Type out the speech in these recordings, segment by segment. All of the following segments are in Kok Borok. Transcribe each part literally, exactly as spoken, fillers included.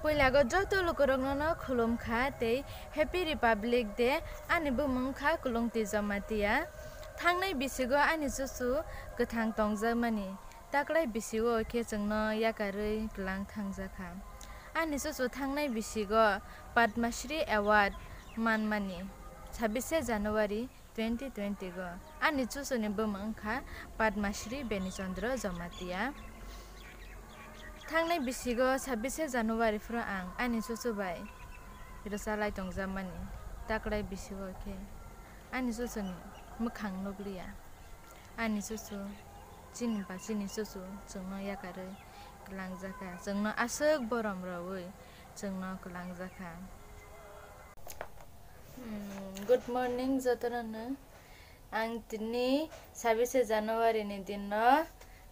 Puila go joto lukurokno no khulum kha tei Happy Republic Day. Ani bumung kha Kulungti Jamatia. Thangnai bisigo ani chuchu kwthang tongjakmani, taklai bisigo khe chwngno yakarwi kwlang thangjakha. Ani chuchu thangnai bisigo Padma Shri Award manmani sabise January twenty twenty go. Ani chuchuni bumung wngkha Padma Shri Beni Chandra Jamatia. Thangnai bisigo sabise January phuru ang ani chuchu bai rwchalai tongjakmani, taklai bisigo khe ani chuchuni mwkhang nukliya. Ani chuchu, chini ba chini chuchu chwngno yakarwi kwlangjakha, chwngno aswk borom rwui chwngno kwlangjakha. Hmm, good morning jotono no. Ang tini sabise January ni din no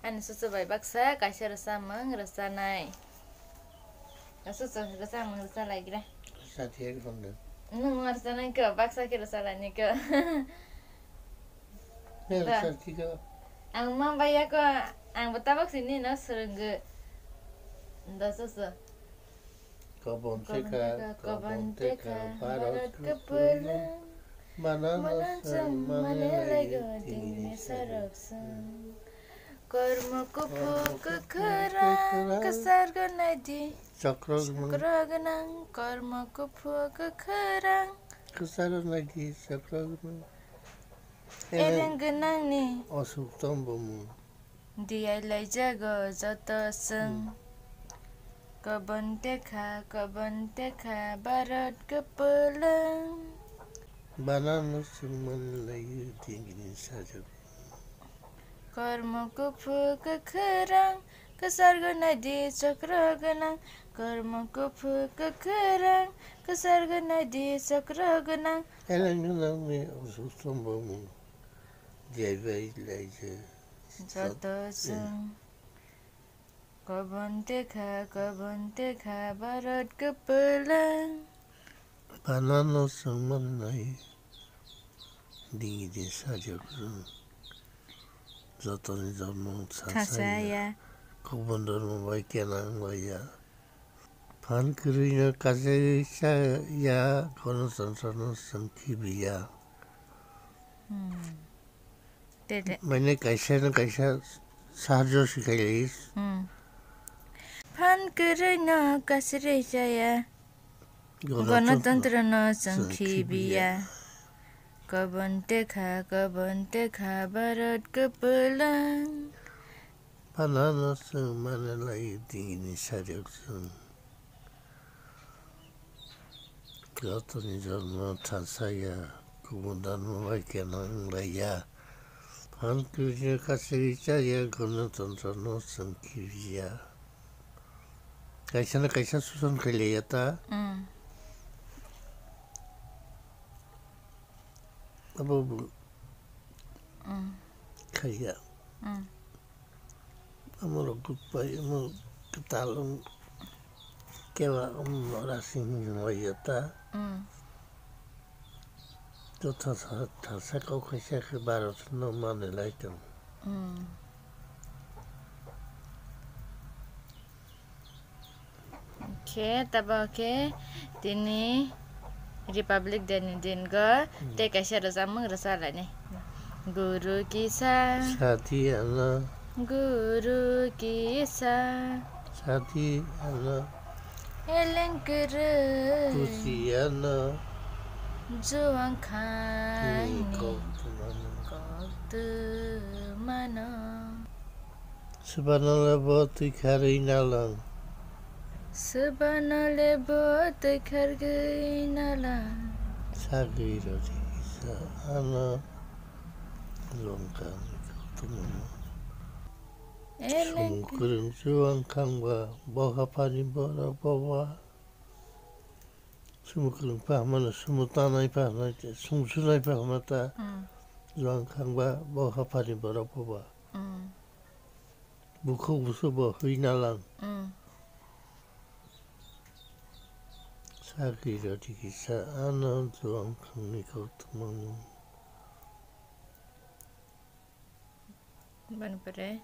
ani chuchu bai baksa kaisa rwchapmung rwchanai. Chuchu rwchapmung rwchalaigra. Sathi ek phone de. Nwng rwchanai ko, baksa khe rwchalaini ko. Ne Da. Sathi ko. Ang ma baya ko, ang bo tabok sini no swrwngwi. Da chuchu. Kobon teka, kobon teka, Bharat kwpwlwng. Manano chwng manwi laigo tini ni sarok chwng. Kormo kuphur kwkhwrang, kwchar gwnai di chokro gwnang. Chokro gwnang, kormo kuphur kwkhwrang. Kwchar gwnai di chokro gwnang. Eleng gwnang ni osuk tong bo mung. Diyai laijago joto chwng. Hmm. Kobon tekha, kobon tekha, Bharat kwpwlwng. Banano chwng manwi laiwi dingini sajak. Kormo kuphur kwkhwrang, kwchar gwnai di chokro gwnang. Kormo kuphur kwkhwrang, kwchar gwnai di chokro gwnang. Eleng gwnang ni osuk tong bo mung. Jaibai laijak. Joto chwng. Kobon tekha, kobon tekha, Bharat kwpwlwng. Banano chwng manwi dingini sajak chwng. Jotoni jormo sasaya. Sasaya. Kobon jormo bai kenang laiya. Phan kwrwino kachai cha ya, Ganatantro no chwng khibiya. Hmm. Tete. Mane kaisa no kaisa sahajyo sikhai lai. Hmm. Phan kwrwino kachai cha ya, Ganatantro no chwng khibiya. Kobon tekha, kobon tekha, Bharat kwpwlwng. Banano chwng manwi lai dingini sajak chwng. Jotoni jormo thasaya, kubun jormo bai kenang laiya. Phan kwrwino kachai cha ya, Ganatantro no chwng khibiya. Kaisa na kaisa suson khai laiya ta. Mm. Abo bo Mm. Khaiya. Mm. Amorok gutpai, omo kwtal, um, keba, um, rasing hinwi ya ta. Mm. Jotha sa-, thasa kok khaisa khe Bharat no manwi lai tong. Mm. Khe tabok khe tini Republic Day ni din go tei kaisa rwchapmung rwchalaini. Guru kisa. Sathi ano. Guru kisa. Sathi ano. Eleng kwrwi. Kusi ano. Juang khani. Ni kok tumano. Kok tumano. Swbano le bo twi kharwi nalang. Swbano le bo twi kharwi nalang. Sagwi rodi kisa ano longkang kotomo. Eleng. Sumukrwng chuwang khangba bo haphani borok boba. Sumukrwng pahmano sumu tanai pahmai sumsunai pahmata. Mm. Chuwang khangba bo haphani borok boba. Mm. Bukhuk busu bo hwi nalang. Mm. Sagwi rodi kisa ano chuwang khangni koktwmano. Bani pore?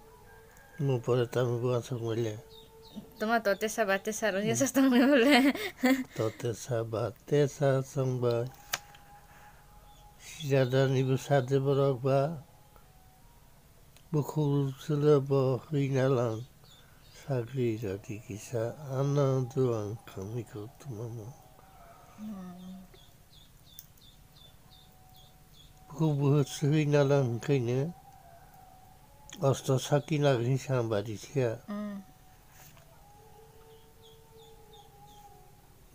Mo pore tamo bo aswk mole. Toma to tesa ba tesa rok ya sa tong ni bole. To tesa ba tesa song ba. Sijada ni bwsa de borok ba. Bukhuk sele bo hwina lang. Sagri rati kisa ana duang kami ko tumamo. Hmm. Bukhuk buhut swi nala hwnkhe ne osto saki nagri sa bari siya. Mm.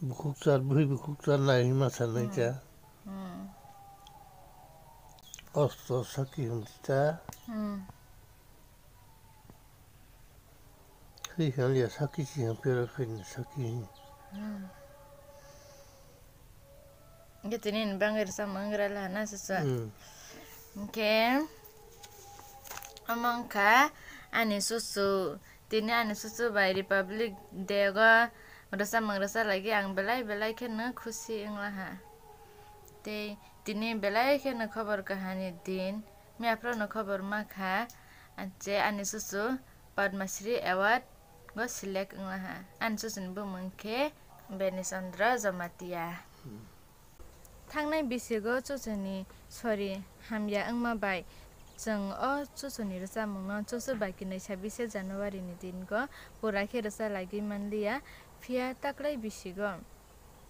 Bukhuk char bwrwi bukhuk char nai hima sanai cha. Mm. Osto saki hwn cha. Mm. Hei haliya saki si hwn pero khaini saki hwn. Hmm. Hwnkhe tini ni bagwi rwchapmung wngwi rwla na susu. Hmm. Hwnkhe omo wngkha ani susu. Tini ani susu bai Republic Day go rwchapmung rwchalagwi ang belai belai kheno khusi wnglaha. Tei tini belai kheno khobor kahani din. Miyaphuru no khobor ma kha, je ani susu Padma Shri Award go select wnglaha. Ani susu ni bumung khe Beni Chandra Jamatia. Hmm. Thangnai bisigo chuchuni sori hamya wngma bai chwng o chuchuni rwchapmung no chuchu bai kinwi sabise January ni din go pura khe rwchalagwi manliya, phiya taklai bisigo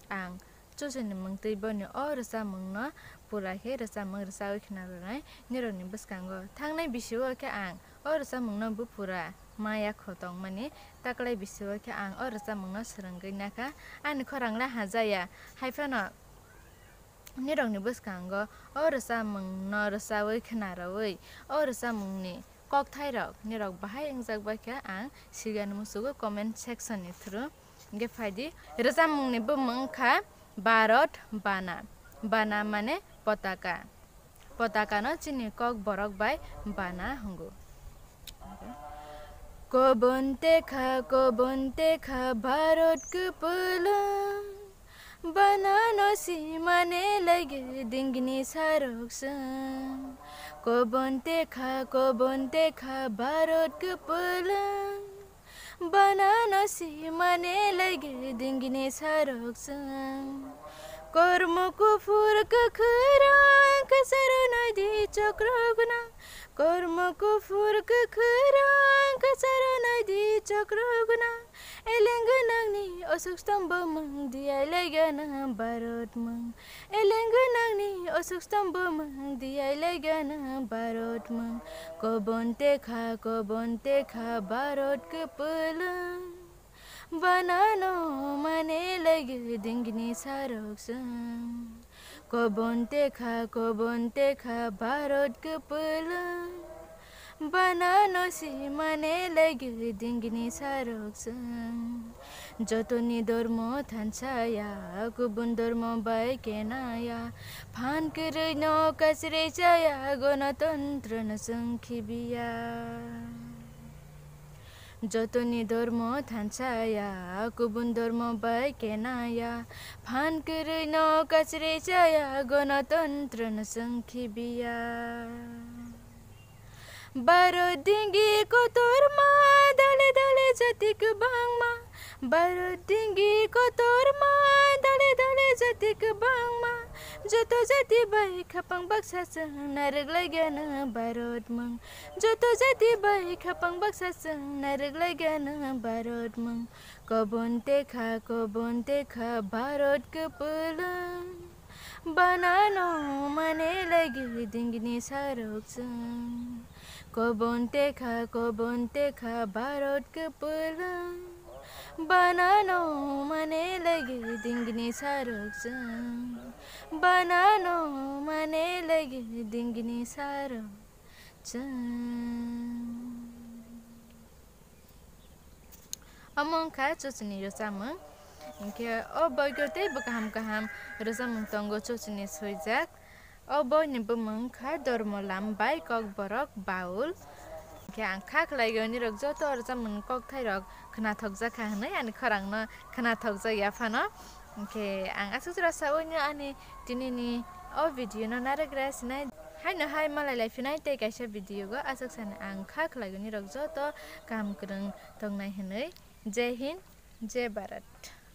ang chuchuni mungtwi boni o rwchapmung no pura khe rwchapmung rwchawi khna rwnai nirokni bwskango. Thangnai bisio khe ang o rwchapmung no bupura maya kho tongmani, taklai bisio khe ang o rwchapmung no swrwngwi nakha. Ani khorang le hajaya, hai phano nirokni bwskango o rwchapmung no rwchawi khna rwwi o rwchapmung ni kokthairok nirok bahai wngjak bai khe ang sigani musugo comment section ni through. Hwnkhe phaidi, rwchapmungni bumung wngkha Bharat Bana. Bana mane potaka. Potaka no chini kok borok bai bana hwngo. Kobon tekha, kobon tekha, Bharat kwpwlwng. Bana no simane lagi dingni sarok chwng. Kobon tekha, kobon tekha, Bharat kwpwlwng. Bana no simane lagi dingni sarok chwng. Kormo kuphur kwkhwrang, kwcharo naidi chokro gwnang. Kormo kuphur kwkhwrang, kwcharo naidi chokro gwnang. Eleng gwnangni osuk stombo mung diai laigana Bharat mung. Eleng gwnangni osuk stombo mung diai laigana Bharat mung. Kobon tekha, kobon tekha, Bharat kwpwlwng. Bana no mane lagi dingni sarok chwng. Kobon tekha, kobon tekha, Bharat kwpwlwng. Bana no simane lagi dingni sarok chwng. Jotoni dormo thansa ya, kubun dormo bai kena ya. Phan kwrwi no kachre chaya, gonotontro no chwng khibiya. Jotoni dormo thansa ya, kubun dormo bai kena ya. Phan kwrwi no kachre chaya, gonotontro no chwng khibiya. Bharat dingi kotorma, dale dale jati kwbangma. Bharat dingi kotorma, dale dale jati kwbangma. Joto jati bai khapang baksa chwng narwk laigana Bharat mung. Joto jati bai khapang baksa chwng narwk laigana Bharat mung. Kobon tekha, kobon tekha, Bharat kwpwlwng. Bana no mane lagi dingni sarok chwng. Kobon tekha, kobon tekha, Bharat kwpwlwng. Bana no mane lagi dingni sarok chwng. Bana no mane lagi dingni sarok chwng. Omo wngkha chuchuni rwchapmung. Hinkhe o boigo teibo kaham kaham rwchapmung tongo chuchuni swijak. O boini bumung wngkha Dormo Lam bai Kokborok Baul. Hinkhe ang kha khlaigo nirok joto o rwchapmung kokthairok khnathokjakha hwnwi ani khorangno khnathokjak ya phano. Hinkhe ang aswk jora saui no ani tinini o video no narwkra sinai. Haino hai malai lai phinai tei kaisa video go aswk sani ang kha khlaigo nirok joto kaham kwrwng tongnai hwnwi. Jai Hind, Jai Bharat.